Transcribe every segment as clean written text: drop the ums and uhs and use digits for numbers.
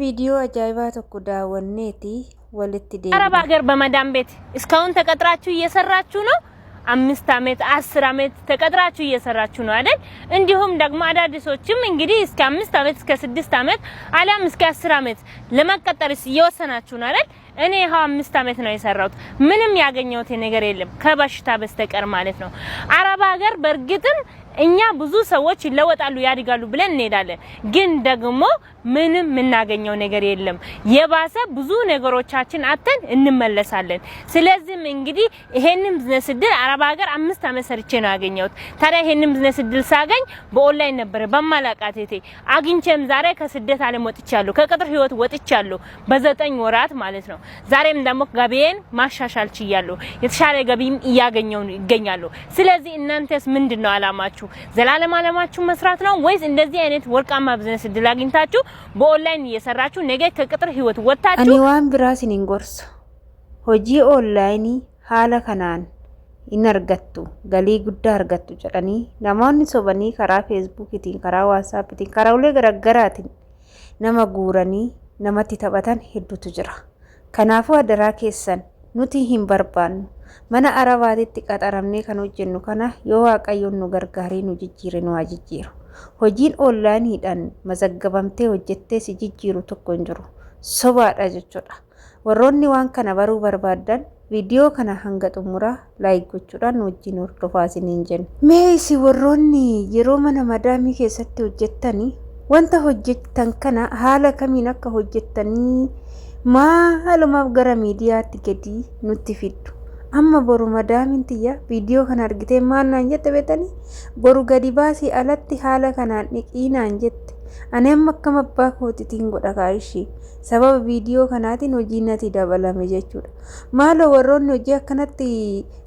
Viidiyoo ajaa'ibaa tokko daawwanneeti walitti አረብ deebina. ሀገር በመዳም ቤት እስካሁን ተቀጥራችሁ እየሰራችሁ ነው። 5 አመት 10 አመት ተቀጥራችሁ እየሰራችሁ ነው አይደል? እንዲሁም ደግሞ አዳዲሶችም እንግዲህ እስከ 5 አመት እስከ 6 አመት አሊያም እስከ 10 አመት ለመቀጠር እየወሰናችሁ ነው አይደል? እኔ ይኸው 5 አመት ነው የሰራሁት። ምንም ያገኘሁት ነገር የለም ከበሽታ በስተቀር ማለት ነው። አረብ ሀገር በእርግጥም እኛ ብዙ ሰዎች ይለወጣሉ ያድጋሉ ብለን እንሄዳለን። ግን ደግሞ ምንም የምናገኘው ነገር የለም። የባሰ ብዙ ነገሮቻችን አጥተን እንመለሳለን። ስለዚህም እንግዲህ ይሄንን ቢዝነስ እድል አረብ ሀገር 5 አመት ሰርቼ ነው ያገኘሁት። ታዲያ ይሄንን ቢዝነስ እድል ሳገኝ በኦንላይን ነበረ በማላቃት እህቴ አግኝቼም ዛሬ ከስደት ዓለም ወጥቻለሁ፣ ከቅጥር ህይወት ወጥቻለሁ በ9 ወራት ማለት ነው። ዛሬም ደግሞ ገቢዬን ማሻሻል ችያለሁ። የተሻለ ገቢም እያገኘሁ ይገኛለሁ። ስለዚህ እናንተስ ምንድን ነው አላማችሁ? ዘላለም አላማችሁ መስራት ነው ወይስ እንደዚህ አይነት ወርቃማ ቢዝነስ እድል አግኝታችሁ በኦንላይን እየሰራችሁ ነገ ከቅጥር ህይወት ወጥታችሁ Ani waan biraa isin hin gorsu. Hojii onlaayinii haala kanaan hin argattu, galii guddaa argattu jedhanii namoonni sobanii karaa Feesbuukiitiin, karaa Waasaappiitiin, karaalee garaagaraatiin nama guuranii namatti taphatan hedduutu jira. Kanaafuu adaraa keessan nuti hin barbaannu. Mana arabaatitti qaxaramnee kan hojjennu kana yoo Waaqayyoon nu gargaaree nu jijjiire nu haa jijjiiru. Hojiin onlaayiniidhaan mazaggabamtee hojjettee si jijjiiru tokko hin jiru. Sobaadha jechuudha. Warroonni waan kana baruu barbaaddan viidiyoo kana hanga xumuraa like gochuudhaan nu wajjin hordofaa isiniin jenna. Mee isin warroonni yeroo mana madaamii keessatti hojjettanii wanta hojjettan kana haala kamiin akka hojjettanii maalumaaf gara miidiyaatti gadi nutti fiddu? Amma boru madaamiin tiyya viidiyoo kana argitee maal naan jette beektanii? Boru gadi baasii alatti haala kanaan dhiqii naan jette. Ani amma akkam abbaa kootiitiin godha kaa ishee. Sababa viidiyoo kanaatiin hojii natti dabalame jechuudha. Maaloo warroonni hojii akkanatti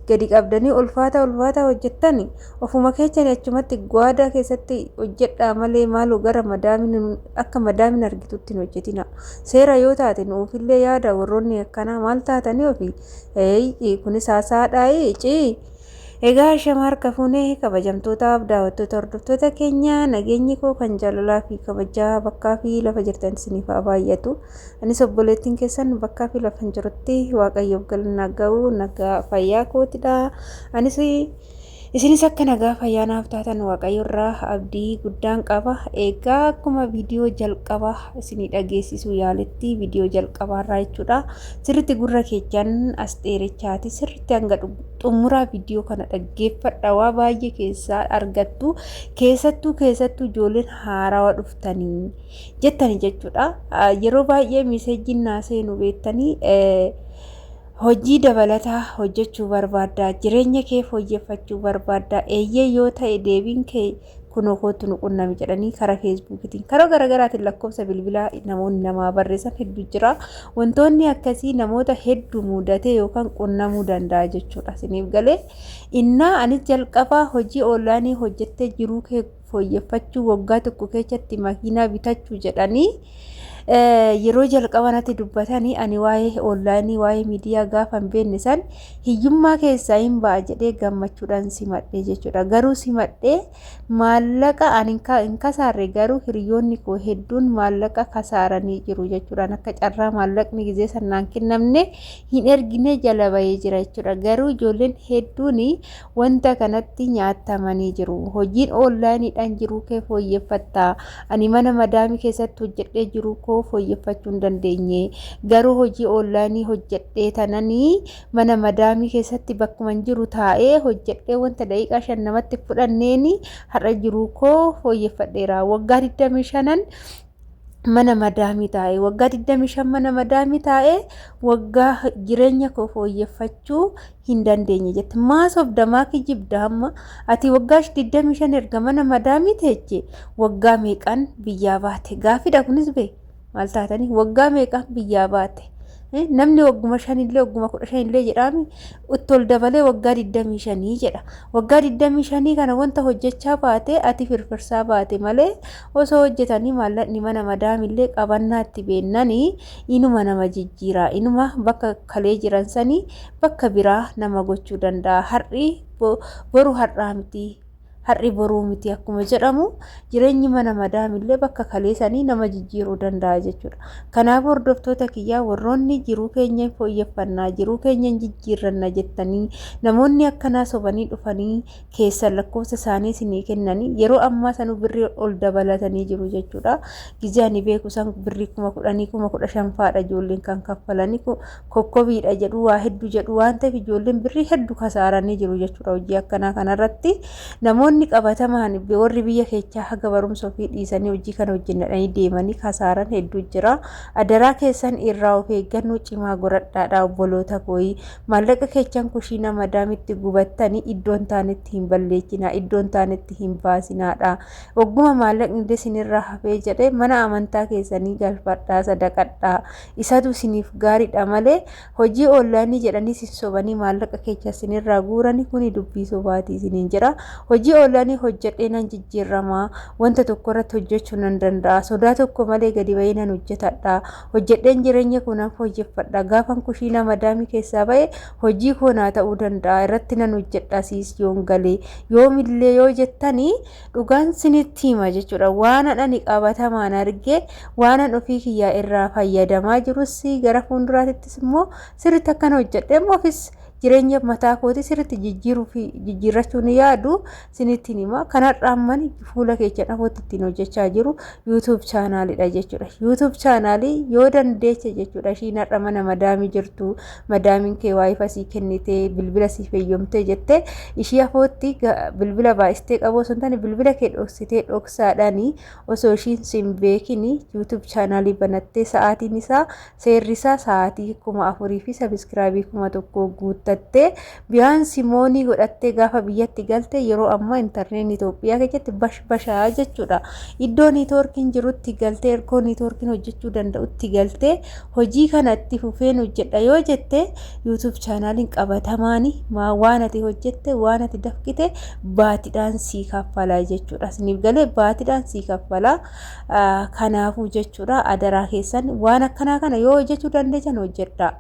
gadi qabdanii ulfaata ulfaata hojjettani ofuma keessanii achumatti gwaadaa keessatti hojjedhaa malee maaloo gara madaamiin akka madaamiin argitutti hin hojjetina. Seera yoo taate nuufillee yaada warroonni akkanaa maal taatanii ofii kunis haasaadhaa cii. Egaa shama harka fuunee kabajamtootaaf daawwattoota hordoftoota keenya, nageenyi koo kan jaalalaa fi kabajaa bakkaa fi lafa jirtan isiniif haa baay'atu. Anis obboleettiin keessan bakkaa fi lafa hin jirutti Waaqayyoof galannaa ga'u nagaa fayyaa kootidha. Anis isinis akka nagaa fayyaa naaf taatan Waaqayyo irraa abdii guddaan qaba. Egaa akkuma viidiyoo jalqabaa isinii dhageessisuu yaaletti viidiyoo jalqabaarraa jechuudha. Sirriitti gurra keechaan as dheerichaati. Sirriitti hanga xumuraa viidiyoo kana dhaggeeffadha. Waa baay'ee keessaa argattu. Keessattuu keessattuu ijoolleen haarawaa dhuftanii jettanii jechuudha. Yeroo baay'ee messageiin naa seenu beektanii hojii dabalataa hojjechuu barbaaddaa, jireenya kee fooyyeffachuu barbaaddaa, eeyyee yoo ta'e deebiin kee kunoo kootu nu qunnami jedhanii karaa Feesbuukiitiin karaa garaagaraatiin lakkoofsa bilbilaa namoonni namaa barreessan hedduu jira. Wantoonni akkasii namoota hedduu mudatee yookaan qunnamuu danda'a jechuudha. Isiniif galee innaa anis jalqabaa hojii onlaayinii hojjettee jiruu kee fooyyeffachuu waggaa tokko keessatti makiinaa bitachuu jedhanii yeroo jalqaba natti dubbatanii ani waa'ee onlaayinii waa'ee miidiyaa gaafa hin beekne san hiyyummaa keessaa hin ba'a jedhee gammachuudhaan simadhee jechuudha. Garuu simadhee maallaqa ani hin kasaarre, garuu hiriyoonni koo hedduun maallaqa kasaaranii jiru jechuudhaan akka carraa maallaqni gizee sanaan kennamne hin ergine jala bahee jira jechuudha. Garuu ijoolleen hedduun wanta kanatti nyaatamanii jiru. Hojiin onlaayiniidhaan jiruu kee fooyyeffatta. Ani mana madaamii keessatti hojjedhee jiru koo fooyyeffachuu hin dandeenye. Garuu hojii onlaayinii hojjedhee tananii mana madaamii keessatti bakkuma jiru taa'ee hojjedhee wanta daqiiqaa 5 namatti fudhanneeni har'a jiruu koo fooyyeffadheera. Waggaa 25 mana madaamii taa'ee, waggaa 25 mana madaamii taa'ee waggaa jireenya koo fooyyeffachuu hin dandeenye jette. Maa sobda, maa kijibda? Hamma ati waggaa 25 erga mana madaamii teeche waggaa meeqaan biyyaa baate? Gaafidha kunis bee maal taatanii waggaa meeqaan biyyaa baate? Namni wagguma shanillee wagguma 15illee jedhaami itti ol dabalee waggaa 25 jedha. Waggaa 25 kana wanta hojjechaa baate ati firfirsaa baate malee osoo hojjetanii maallaqni mana madaamillee qabannaatti beennanii inuma nama jijjiira. Inuma bakka kalee jiran sanii bakka biraa nama gochuu danda'a. Har'i boru har'aa miti. Har'i boruu miti akkuma jedhamu jireenyi mana madaamillee bakka kaleessanii nama jijjiiruu danda'a jechuudha. Kanaaf hordoftoota kiyyaa, warroonni jiruu keenya hin fooyyeffannaa, jiruu keenya hin jijjiirranna jettanii namoonni akkanaa sobanii dhufanii keessan lakkoofsa isaanii isinii kennanii, yeroo ammaa sanuu birrii ol dabalatanii jiru jechuudha. Gizee ani beeku san birrii 10,000, 15,000 fa'aadha ijoolleen kan kaffalanii. Kokkobiidha jedhu, waa hedduu jedhu waan ta'eef ijoolleen birrii hedduu kasaaranii jiru jechuudha hojii akkanaa kanarratti. Namoonni qabatamaan warri biyya keechaa haga barumsa ofii dhiisanii hojii kana hojjennadhanii deemanii kasaaran hedduu jira. Adaraa keessan irraa of eeggannoo cimaa godhadhaadha, obboloota kooyi. Maallaqa keechan kushiina madaamitti gubattanii iddoon taanetti hin balleechinaa, iddoon taanetti hin baasinaadha. Ogguma maallaqni isinirraa hafee jedhee mana amantaa keessanii galfadhaa, sadaqadhaa. Isatu isiniif gaariidha malee hojii onlaayinii jedhanii isin sobanii maallaqa keessa isinirraa guurani kuni dubbii sobaatii isiniin jedha. Hojii onlaayinii hojjedhee nan jijjiirramaa, wanta tokko irratti hojjechuu nan danda'a. Sodaa tokko malee gadi bahee nan hojjetadha. Hojjedheen jireenya koo nan fooyyeffadha. Gaafan kushiinaa madaamii keessaa ba'e hojii koo naa ta'uu danda'a. Irratti nan hojjedha siis yoon galee. Yoomillee yoo jettanii dhugaan sinitti hima jechuudha. Waan ani qabatamaan arge, waanan ofii kiyyaa irraa fayyadamaa jirus, gara fuulduraatittis immoo sirriitti akkan hojjedhe immoo ofis jireenya mataa kootii sirriitti jijjiiruu fi jijjiirrachuu ni yaadu sinittiin hima. Kanarraa ammani fuula keechan afootti ittiin hojjechaa jiru YouTube chaanaalidha jechuudha. YouTube chaanaalii yoo dandeeche jechuudha. Ishiin har'a mana madaamii jirtu, madaamiin kee waayifa sii kennitee bilbila sii feyyomtee jettee ishii afootti bilbila baay'istee qabu osoo hin taane, bilbila kee dhoksitee dhoksaadhaanii osoo ishiin sin beekini YouTube chaanaalii banattee, sa'aatiin isaa seerri isaa sa'aatii 4000 fi sabiskiraabii 1000 guuttattee biyaan moonii godhattee gaafa biyyatti galte, yeroo ammaa intarneetni Itoophiyaa keessatti bashaa jechuudha. Iddoo niitoorkiin jirutti galtee, ergoo niitoorkiin hojjechuu danda'utti galtee hojii kana itti fufeen hojjedha yoo jette, YouTube chaanaaliin qabatamaani waan ati hojjette, waan ati dafqite baatiidhaan sii kaffala jechuudha. Isiniif galee? Baatiidhaan sii kaffala. Kanaafuu jechuudha, adaraa keessan waan akkanaa kana yoo hojjechuu dandeessan hojjedhaa.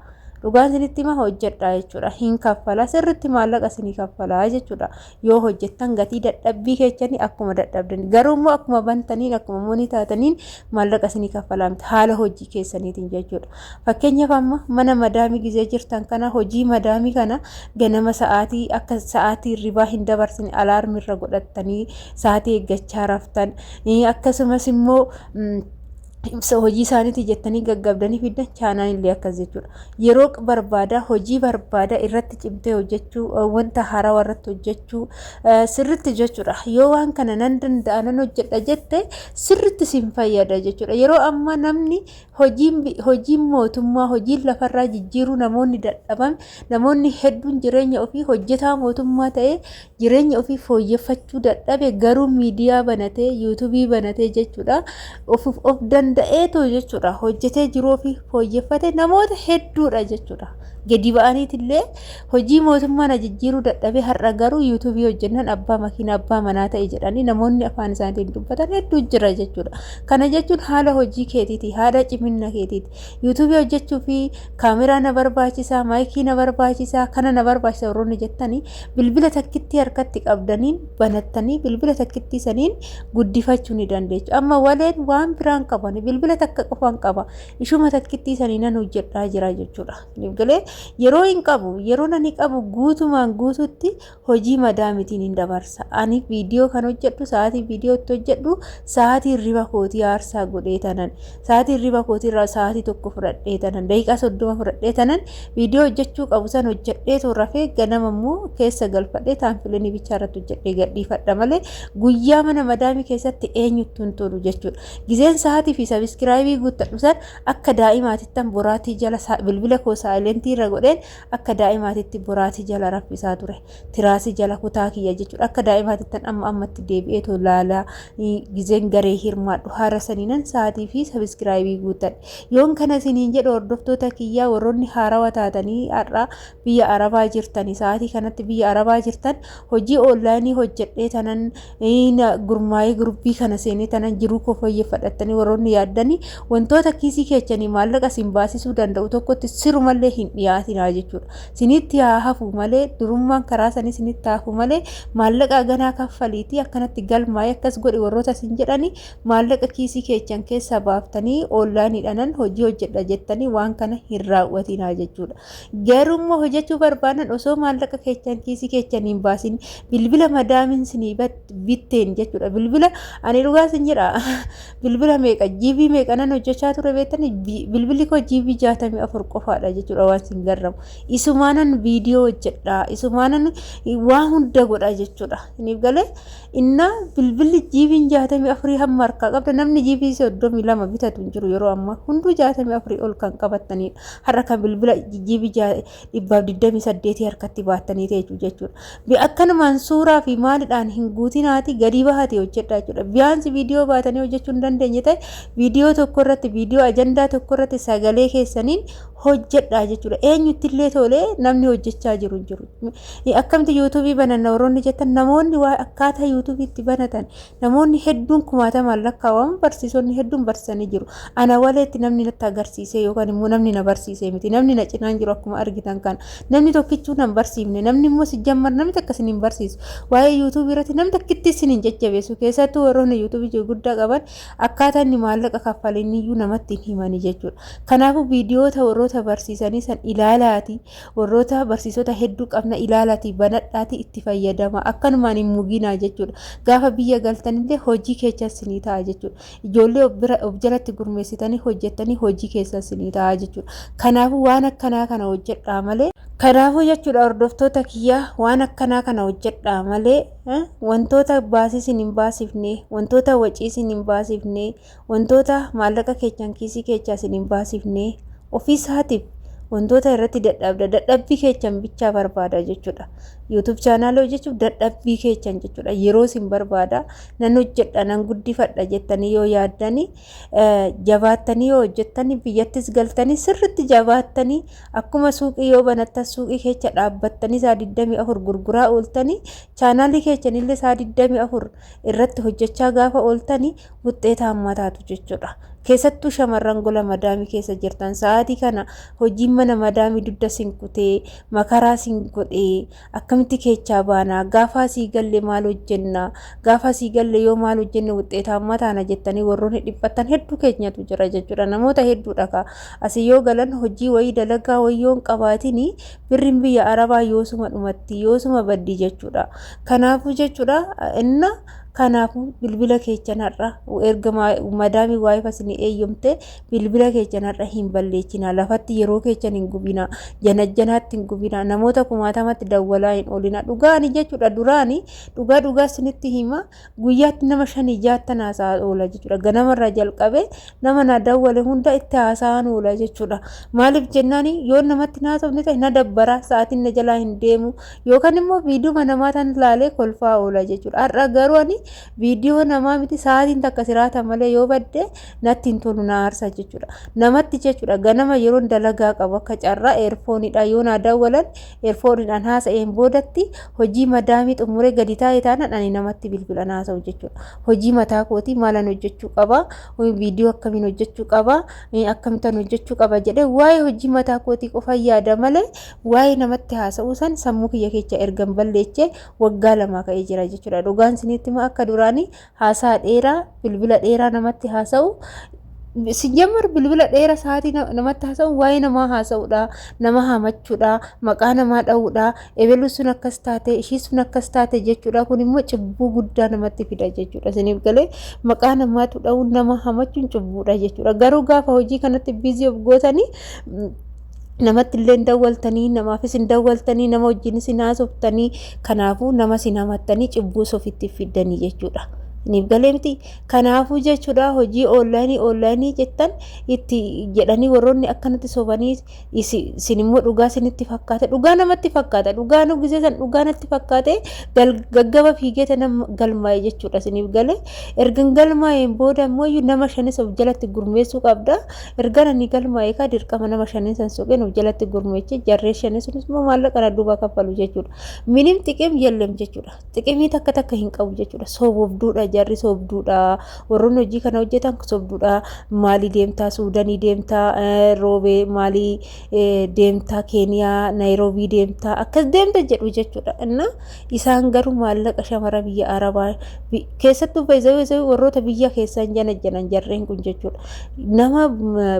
Dhugaan isinitti hima, hojjedhaa jechuudha. Hin kaffala, sirritti maallaqa isinii kaffalaa jechuudha. Yoo hojjettan gatii dadhabbii keessanii akkuma dadhabdan, garuu immoo akkuma bantaniin, akkuma moonii taataniin maallaqa isinii kaffalaa miti, haala hojii keessaniitiin jechuudha. Fakkeenyaaf amma mana madaamii gizee jirtan kana, hojii madaamii kana ganama sa'aatii akka sa'aatii ribaa hin dabarsine alaarmirra godhattanii sa'aatii eeggachaa raftan, akkasumas immoo hojii isaaniitii jettanii gaggabdanii fiddan, chaanaan illee akkas jechuudha. Yeroo barbaada, hojii barbaada, irratti cimtee hojjechuu, wanta haarawaa irratti hojjechuu sirritti jechuudha. Yoo waan kana nan danda'a, nan hojjedha jette, sirritti sin fayyada jechuudha. Yeroo ammaa namni hojiin mootummaa, hojiin lafarraa jijjiiruu namoonni dadhaban, namoonni hedduun jireenya ofii hojjetaa mootummaa ta'ee jireenya ofii fooyyeffachuu dadhabe, garuu miidiyaa banatee, yuutuubii banatee jechuudha, of danda'eetoo jechuudha, hojjetee jiruu ofii fooyyeffate namoota hedduudha jechuudha. Gadi ba'aniitillee hojii mootummaa na jijjiiruu dadhabee, har'a garuu yuutuubii hojjennan abbaa makiinaa, abbaa manaa ta'e jedhanii namoonni afaan isaaniitiin dubbatan hedduu jira jechuudha. Kana jechuun haala hojii keetiiti, haala cimina keetiiti. Yuutuubii hojjechuu fi kaameraa na barbaachisaa, maayikii na barbaachisaa, kana na barbaachisa warroonni jettanii, bilbila takkittii harkatti qabdaniin banattanii bilbila takkittii saniin guddifachuu ni dandeessu. Amma waleen waan biraan qaban bilbila takka qofaan qaba. Ishuma takkittii sanii nan hojjedhaa jira jechuudha. Galee yeroo hin qabu, yeroo nani qabu guutumaan guututti hojii madaamitiin hin dabarsa. Ani viidiyoo kan hojjedhu, sa'aatii viidiyoo itti hojjedhu, sa'aatii hirriba kootii aarsaa godhee tanan, sa'aatii hirriba kootii irraa sa'aatii 1 fudhadhee tanan, daqiiqaa 30 fudhadhee tanan viidiyoo hojjechuu qabu san hojjedhee rafee, ganama immoo keessa galfadhee taanfilenii bichaa irratti hojjedhee gadhiifadha malee guyyaa mana madaamii keessatti eenyutti hin tolu jechuudha. Gizeen sa'aatii fi sabiskiraayibii guuttadhu san akka daa'imaatittan boraatii jala bilbila koo saayilentii irra godheen akka daa'imaatitti boraatii jala raffisaa ture. Tiraasii jala kutaa kiyya jechuudha. Akka daa'imaatittan amma ammatti deebi'eetoo laalaa gizeen garee hirmaadhu haara saniinan sa'aatii fi sabiskiraayibii guuttadhe. Yoon kana isiniin jedhu, hordoftoota kiyyaa, warroonni haarawaa taatanii har'a biyya Arabaa jirtanii, sa'aatii kanatti biyya Arabaa jirtan, hojii oonlaayinii hojjedhee tanan gurmaa'ee gurbii kana seenee tanan jiruu koo fooyyeffadhattanii warroonni yaaddanii wantoota kiisii keessanii maallaqa isin baasisuu danda'u tokkotti sirumallee hin dhiyaatinaa jechuudha. Sinitti haa hafu malee, durummaan karaa sanii sinitti haa hafu malee, maallaqa ganaa kaffaliitii akkanatti galmaa'ee akkas godhi warroota isin jedhanii maallaqa kiisii keessan keessaa baaftanii onlaayiniidhaanan hojii hojjedha jettanii waan kana hin raawwatinaa jechuudha. Garuu immoo hojjechuu barbaadan osoo maallaqa keessan kiisii keessan hin baasin bilbila madaamiin sinii bitteen jechuudha. Bilbila ani dhugaa sin jedha, bilbila meeqa GB meeqa nan hojjechaa ture beektanii? Bilbilli koo GB 64 qofaadha jechuudha. Waan sin garramu isumaanan viidiyoo hojjedha, isumaanan waa hunda godha jechuudha. Isiniif galee innaa bilbilli GB'n 64 hamma harkaa qabda, namni GB 32 bitatu hin jiru. Yeroo ammaa hunduu 64 ol kan qabattanidha. Har'a kan bilbila GB 128 harkatti baattanii ta'e jechuudha. Akkanumaan suuraa fi maalidhaan hin guutinaati gadi bahate hojjedha jechuudha. Biyaansi viidiyoo baatanii hojjechuu hin dandeenye ta'e, viidiyoo tokko irratti, viidiyoo ajandaa tokko irratti sagalee keessaniin hojjedha jechuudha. Eenyutti illee tolee namni hojjechaa jiru hin jiru. Akkamitti yuutuubii bananna warroonni jettan, namoonni waa akkaataa yuutuubii itti banatan namoonni hedduun kumaatamaan lakkaa'aman, barsiisonni hedduun barsiisanii jiru. Ana waleetti namni natti agarsiise yookaan immoo namni na barsiise miti. Namni na cinaan jiru akkuma argitan kana. Namni tokkichuu nan barsiifne. Namni immoo si jammar namni takka isin hin barsiisu. Waa'ee yuutuubii irratti namni takkitti isin hin jajjabeessu. Keessattuu warroonni yuutuubii guddaa qaban akkaataa inni maallaqa kaffaliniyyuu namatti hin himani jechuudha. Kanaafuu viidiyoota warroota barsiisanii san ilaalaati. Warroota barsiisota hedduu qabna, ilaalaati banadhaati itti fayyadama. Akkanumaan hin muginaa jechuudha. Gaafa biyya galtanillee hojii keessa isinii ta'a jechuudha. Ijoollee of bira of jalatti gurmeessitanii hojjettanii hojii keessa isinii ta'a jechuudha. Kanaafuu waan akkanaa kana hojjedhaa malee. Kanaafuu jechuudha, hordoftoota kiyyaa, waan akkanaa kana hojjedhaa malee wantoota baasii isin hin baasifne, wantoota wacii isin hin baasifne, wantoota maallaqa keechan kiisii keechaa isin hin baasifne, ofii isaatiif wantoota irratti dadhabda, dadhabbii keechan bichaa barbaada jechuudha. YouTube chaanaalii hojjechuuf dadhabbii keechan jechuudha. Yeroo isin barbaada. Nan hojjedha, nan guddifadha jettanii yoo yaaddanii, jabaattanii yoo hojjettanii, biyyattis galtanii sirritti jabaattanii, akkuma suuqii yoo banattan suuqii keessa dhaabbattanii saa 24 gurguraa ooltanii, chaanaalii keessanillee saa 24 irratti hojjechaa gaafa ooltanii wuxxeetaammaa taatu jechuudha. Keessattuu shamarran gola madaamii keessa jirtan, sa'aatii kana hojiin mana madaamii dugda sin kutee makaraa sin godhee, akkamitti keechaa baanaa, gaafa asii galle maal hojjenna, gaafa asii galle yoo maal hojjenne wuxxeetaammaa taana jettanii warroonni dhiphattan hedduu keenyatu jira jechuudha. Namoota hedduudha ka asii yoo galan hojii wayii dalagaa wayii yoo hin qabaatini birriin biyya Arabaa yoosuma dhumatti, yoosuma baddi jechuudha. Kanaafuu jechuudha, inna kanaafuu bilbila keechan har'a erga madaamii waayifa isin eeyyamte bilbila keechan har'a hin balleechinaa, lafatti yeroo keechan hin gubinaa, janajjanaatti hin gubinaa, namoota kumaatamatti dawwalaa hin oolinaa. Dhugaani jechuudha, duraani dhugaa dhugaa isinitti hima, guyyaatti nama shanii jaattan haasa'aa oola jechuudha. Ganamarraa jalqabee nama na dawwale hunda itti haasa'aan oola jechuudha. Maaliif jennaan, yoo namatti na haasofne ta'e na dabbara, sa'aatiin na jalaa hin deemu, yookaan immoo viidiyoo namaa tan laalee kolfaa oola jechuudha. Har'a garuu ani viidiyoo namaa miti, sa'aatiin takka siraata malee yoo badde natti hin tolu, na aarsa jechuudha. Namatti jechuudha, ganama yeroon dalagaa qabu akka carraa eerfoonidha yoo naa dawwalan, eerfooniidhaan haasa'een boodatti hojii madaamii xumuree gadi taa'e taanaan ani namatti bilbilan haasa'u jechuudha. Hojii mataa kootii maalan hojjechuu qaba, viidiyoo akkamiin hojjechuu qaba, akkamittan hojjechuu qaba jedhee waa'ee hojii mataa kootii qofa yaada malee waa'ee namatti haasa'uu san sammuu kiyya keessa ergan balleechee waggaa 2 ka'ee jira jechuudha. Dhugaan isinitti hima, akka duraanii haasaa dheeraa, bilbila dheeraa namatti haasa'u sijjammar, bilbila dheeraa sa'aatii namatti haasa'u, waa'ee namaa haasa'uudha, nama hamachuudha, maqaa namaa dha'uudha, ebeluu sun akkas taate, ishii sun akkas taate jechuudha. Kun immoo cubbuu guddaa namatti fida jechuudha. Isiniif galee, maqaa namaatu dha'uun, nama hamachuun cubbuudha jechuudha. Garuu gaafa hojii kanatti busy of gootanii namatti illee hin dawwaltanii, namaafis hin dawwaltanii, nama wajjinis hin haasoftanii, kanaafuu nama sin hamattanii cubbuus ofitti fiddanii jechuudha. Isiniif galee miti? Kanaafuu jechuudha, hojii oonlaayinii jettan itti jedhanii warroonni akkanatti sobanii isin immoo dhugaa isinitti fakkaate, dhugaa namatti fakkaata, dhugaa nu gisee san dhugaa natti fakkaate gaggaba fiigee nama galmaa'e jechuudha. Isiniif galee, ergan galmaa'een booda immoo nama shanis of jalatti gurmeessuu qabda. Ergan ani galmaa'e kaa dirqama nama shanin san soqeen of jalatti gurmeechee, jarree shanin sunis immoo maallaqa na duubaa kaffalu jechuudha. ምንም ጥቅም የለም jechuudha. Xiqimii takka takka hin qabu jechuudha. Soobobduudha. Jarri sobduudha. Warroonni hojii kana hojjetan sobduudha. Maalii deemtaa Suudanii deemtaa Roobee maalii deemtaa Keeniyaa Naayiroobii deemtaa akkas deemta jedhu jechuudha. Inna isaan garuu maallaqa shamara biyya Arabaa keessattuu baay'ee warroota biyya keessaan jana janan jarreen kun jechuudha. Nama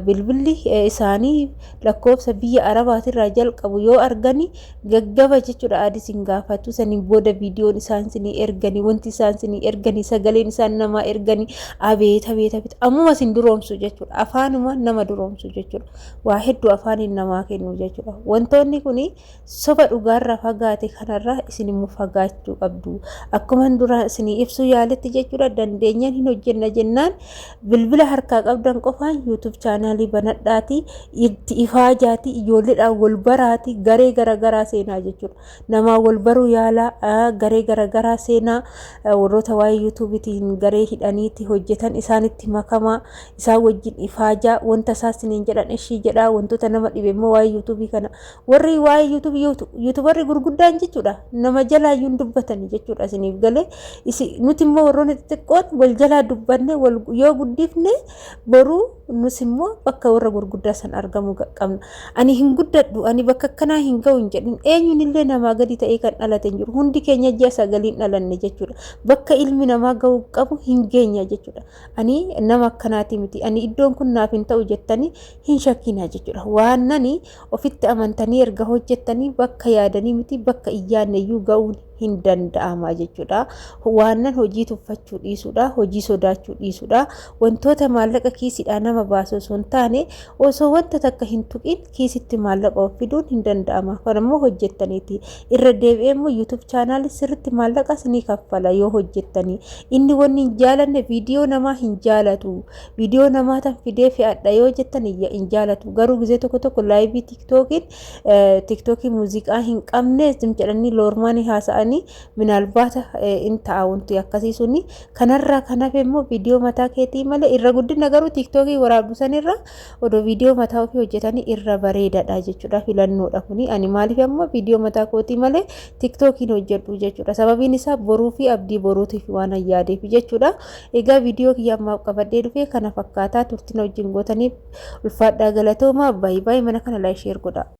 bilbilli isaanii lakkoofsa biyya Arabaatirraa jalqabu yoo argani gaggaba jechuudha. Adis hin gaafatu. Saniin booda viidiyoon isaan sinii ergani, wanti isaan sinii ergani, sagaleen isaan namaa ergani, abeet abeet abeet, ammuma sin duroomsu jechuudha. Afaanuma nama duroomsu jechuudha. Waa hedduu afaaniin namaa kennu jechuudha. Wantoonni kun soba dhugaarraa fagaate kanarraa isin immoo fagaachuu qabdu. Akkuma dura isinii ibsuu yaaletti jechuudha, dandeenyaan hin hojjenna jennaan bilbila harkaa qabdan qofaan YouTube chaanaalii banadhaati, itti ifaajaati, ijoolleedhaan wal baraati, garee garaagaraa seenaa jechuudha. Namaa wal baruu yaalaa, garee garaagaraa seenaa, warroota waa'ee YouTubetiin garee hidhaniitti hojjetan isaanitti makamaa, isaan wajjin ifaajaa, wanta isaan isiniin jedhan ishii jedhaa. Wantoota nama dhibe immoo waa'ee YouTubeii kana warri waa'ee YouTubeii YouTubarri gurguddaan jechuudha nama jalaayyuu hin dubbatani jechuudha isiniif galee. Nuti immoo warroonni xixiqqoon wal jalaa dubbanne wal yoo guddifne boruu nus immoo bakka warra gurguddaa san argamuu qabna. Ani hin guddadhu, ani bakka akkanaa hin ga'u hin jedhin. Eenyuun illee namaa gadi ta'ee kan dhalate hin jiru. Hundi keenya ji'a sagaliin dhalanne jechuudha. Bakka ilmi namaa ga'uu qabu hin geenya jechuudha. Ani nama akkanaati miti, ani iddoon kun naaf hin ta'u jettanii hin shakkinaa jechuudha. Waan nani ofitti amantanii erga hojjettanii bakka yaadanii miti bakka hin yaadne iyyuu ga'uun hin danda'ama jechuudha. Waannan hojii tuffachuu dhiisuudha, hojii sodaachuu dhiisuudha. Wantoota maallaqa kiisidhaa nama baasu osoo hin taane, osoo wanta takka hin tuqin kiisitti maallaqa of fiduun hin danda'ama. Kan immoo hojjettaniiti. Irra deebi'ee immoo YouTube chaanaalii sirriitti maallaqas ni kaffala yoo hojjettanii. Inni wanni hin jaalanne viidiyoo namaa hin jaalatu. Viidiyoo namaa tan fidee fe'adha yoo jettan hin jaalatu. Garuu gizee tokko tokko liveii TikTokiin, TikTokii muuziqaa hin qabne zim jedhanii loormaanii haasa'anii minaalbaata in ta'a wanti akkasii suni. Kanarraa kan hafe immoo viidiyoo mataa keetii malee irra guddina garuu TikTokii waraabdu sanirra odoo viidiyoo mataa ofii hojjetanii irra bareedaadha jechuudha. Filannoodha kuni. Ani maaliif ammoo viidiyoo mataa kootii malee TikTokiin hojjedhu jechuudha. Sababiin isaa boruu fi abdii boruutiif waan yaadeef jechuudha. Egaa viidiyoo kiyya ammaaf qabadhee dhufee kana fakkaataa. Turtina wajjin gootaniif ulfaadhaa, galatoomaa. Baay'ee baay'ee mana kana like, share godhaa.